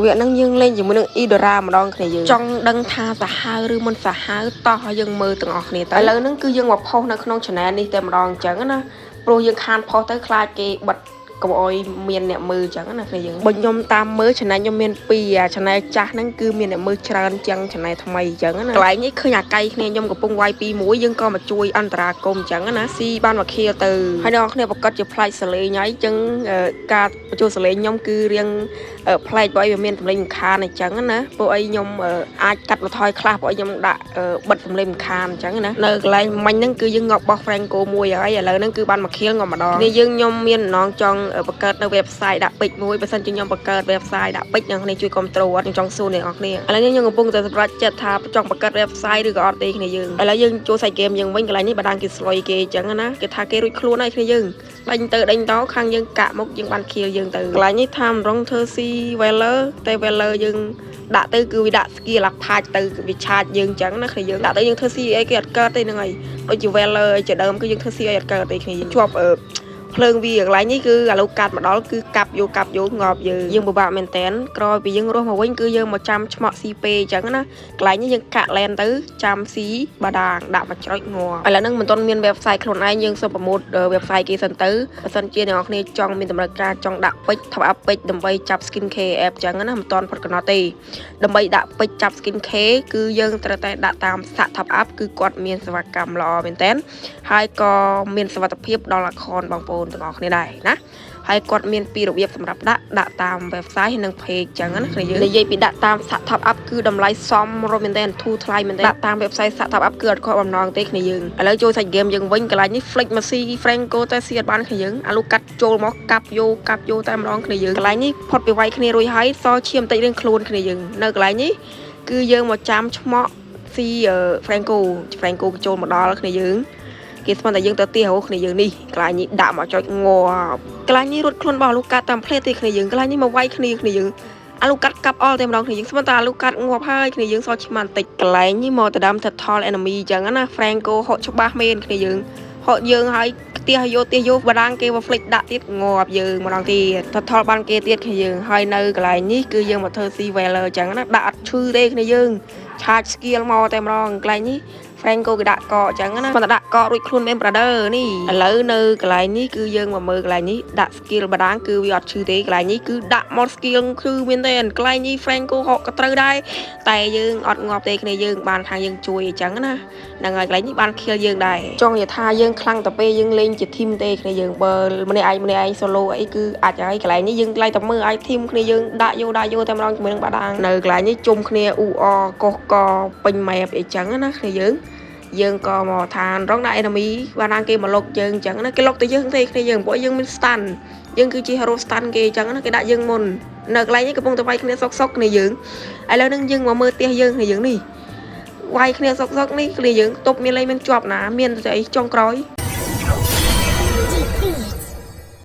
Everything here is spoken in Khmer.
វគ្គហ្នឹងយើងលេងជាមួយនឹងអ៊ីដូរ៉ាម្ដងគ្នាយើងចង់ដឹងថាសាហាវឬមិនសាហាវតោះឲ្យយើងមើលទាំងអស់គ្នាទៅឥឡូវហ្នឹងគឺយើងមកផុសនៅក្នុង channel នេះតែម្ដងអញ្ចឹងណាព្រោះយើងខានផុសទៅខ្លាចគេបិទកុំអោយមានអ្នកមើលអញ្ចឹងណាគ្នាយើងបើខ្ញុំតាមមើល channel ខ្ញុំមាន2អា channel ចាស់ហ្នឹងគឺមានអ្នកមើលច្រើនជាង channel ថ្មីអញ្ចឹងណាកន្លែងនេះឃើញអាកៃគ្នាខ្ញុំកំពុងវាយ2មួយយើងក៏មកជួយអន្តរាគមន៍អញ្ចឹងណាស៊ីបានមកខៀទៅហើយអ្នកនរគ្នាប្រកាសជាផ្លែកសលេងហើយអញ្ចឹងការបញ្ចូលសលេងខ្ញុំគឺរៀង ប្លែកព្រោះអីវាមានសម្លេងរំខានអញ្ចឹងណាពួកអីខ្ញុំអាចកាត់បន្ថយខ្លះព្រោះអីខ្ញុំដាក់បិទសម្លេងរំខានអញ្ចឹងណានៅកន្លែងមិញហ្នឹងគឺយើងងាប់បោះ Franco មួយហើយឥឡូវហ្នឹងគឺបានមកខៀលងាប់ម្ដងនេះយើងខ្ញុំមានម្ដងចង់បង្កើតនៅ website ដាក់ពេជ្រមួយបើសិនជាខ្ញុំបង្កើត website ដាក់ពេជ្រអ្នកគ្នាជួយគ្រប់គ្រងអត់ខ្ញុំចង់សួរអ្នកនរគ្នាឥឡូវនេះខ្ញុំកំពុងតែសម្រេចចិត្តថាចង់បង្កើត website ឬក៏អត់ទេគ្នាយើងឥឡូវយើងចូលសាច់ game យើងវិញកន្លែងនេះបាដាងគេស្លុយគេអញ្ចឹងណាគេថាគេរួចខ្លួនហើយគ្នាយើងដេញទៅដេញទៅខាងយើងកាក់មកយើងបានខៀលយើងទៅកន្លែងនេះថាម្រងធ្វើស៊ី Weller តែ Weller យើងដាក់ទៅគឺវាដាក់ skill អាផាច់ទៅវាឆាចយើងអញ្ចឹងណាគ្នាយើងដាក់ទៅយើងធ្វើស៊ីអីគេអត់កើតទេហ្នឹងហើយដូចជា Weller ជាដើមគឺយើងធ្វើស៊ីអីអត់កើតទេគ្នាយើងជាប់អឺភ្លើងវាកន្លែងនេះគឺអាឡូកាត់មកដល់គឺកាប់យកកាប់យកងាប់យើងយើងពិបាកមែនតែនក្រោយពីយើងរស់មកវិញគឺយើងមកចាំឆ្មក់ស៊ីពេអញ្ចឹងណាកន្លែងនេះយើងកាក់លែនទៅចាំស៊ីបាដាងដាក់មកច្រុចងាប់ឥឡូវហ្នឹងមិនទាន់មាន website ខ្លួនឯងយើងសូម promote website គេសិនទៅបើសិនជាអ្នកនរគ្នាចង់មានតម្រូវការចង់ដាក់ពេជ្រ top up ពេជ្រដើម្បីចាប់ skin KF អញ្ចឹងណាមិនទាន់ផុតកំណត់ទេដើម្បីដាក់ពេជ្រចាប់ skin K គឺយើងត្រូវតែដាក់តាមសាក់ top up គឺគាត់មានសេវាកម្មល្អមែនតើហើយក៏មានសុវត្ថិភាពដល់ account បងប្អូនទាំងអស់គ្នាដែរណាហើយគាត់មានពីររបៀបសម្រាប់ដាក់ដាក់តាម website និង page ចឹងណាគ្នាយើងនិយាយពីដាក់តាមសាក់ top up គឺតម្លៃសមរម្យមែនតើធូរថ្លៃមែនតើដាក់តាម website សាក់ top up គឺអត់ខកបំណងទេគ្នាយើងឥឡូវចូលសាច់ game យើងវិញកន្លែងនេះ flick មកស៊ី Franco តែស៊ីអត់បានគ្នាយើងអាលូកាត់ចូលមកកាប់យកកាប់យកតែម្ដងគ្នាយើងកន្លែងនេះផុតពីវាយគ្នារួចហើយសឈាមតិចរៀងខ្លួនគ្នាយើងនៅកន្លែងនេះគឺយើងមកចាំឆ្មក់ស៊ី Franco Franco ចូលមកដល់គ្នាយើងគេស្មានតែយើងទៅផ្ទះហ៎គ្នាយើងនេះកន្លែងនេះដាក់មកចុចងាប់កន្លែងនេះរត់ខ្លួនរបស់លូកាត់តាមផ្លេតទេគ្នាយើងកន្លែងនេះមកវាយគ្នាគ្នាយើងអាលូកាត់កាប់អល់តែម្ដងគ្នាយើងស្មានតែអាលូកាត់ងាប់ហើយគ្នាយើងសល់ឆ្មាបន្តិចកន្លែងនេះមកទៅដើម turtle enemy អញ្ចឹងណា Franco ហក់ច្បាស់មែនគ្នាយើងហក់យើងហើយផ្ទះយកផ្ទះយកបារាំងគេមក flick ដាក់ទៀតងាប់យើងម្ដងទៀត turtle បានគេទៀតគ្នាយើងហើយនៅកន្លែងនេះគឺយើងមកធ្វើ C Weller អញ្ចឹងណាដាក់អត់ឈឺទេគ្នាយើងឆាច skill មកតែម្ដងកន្លែងនេះ Franco គេដាក់កកអញ្ចឹងណាគាត់ដាក់កករួចខ្លួនមែន brother នេះឥឡូវនៅកន្លែងនេះគឺយើងមកមើលកន្លែងនេះដាក់ skill បាដាងគឺវាអត់ឈឺទេកន្លែងនេះគឺដាក់មក skill គឺមានទេកន្លែងនេះ Franco ហកក៏ត្រូវដែរតែយើងអត់ងាប់ទេគ្នាយើងបានខាងយើងជួយអញ្ចឹងណាហ្នឹងហើយកន្លែងនេះបាន kill យើងដែរចង់និយាយថាយើងខ្លាំងតែពេលយើងលេងជា team ទេគ្នាយើងបើម្នាក់ឯងម្នាក់ឯង solo អីគឺអាចហើយកន្លែងនេះយើងឡៃតែមើល item គ្នាយើងដាក់យកដាក់យកតែម្ដងជាមួយនឹងបាដាងនៅកន្លែងនេះជុំគ្នាអ៊ូអកុសកពេញ map អីចឹងណាគ្នាយើងយើងក៏មកឋានរងដាក់ enemy បានណាគេមកលុកយើងអញ្ចឹងណាគេលុកតែយើងទេគ្នាយើងព្រោះយើងមាន stun យើងគឺជា hero stun គេអញ្ចឹងណាគេដាក់យើងមុននៅកន្លែងនេះកំពុងតែវាយគ្នាសុកសុកគ្នាយើងឥឡូវនឹងយើងមកមើលផ្ទះយើងគ្នាយើងនេះវាយគ្នាសុកសុកនេះគ្នាយើងទប់មានលេងមានជាប់ណាមានតែអីចុងក្រោយ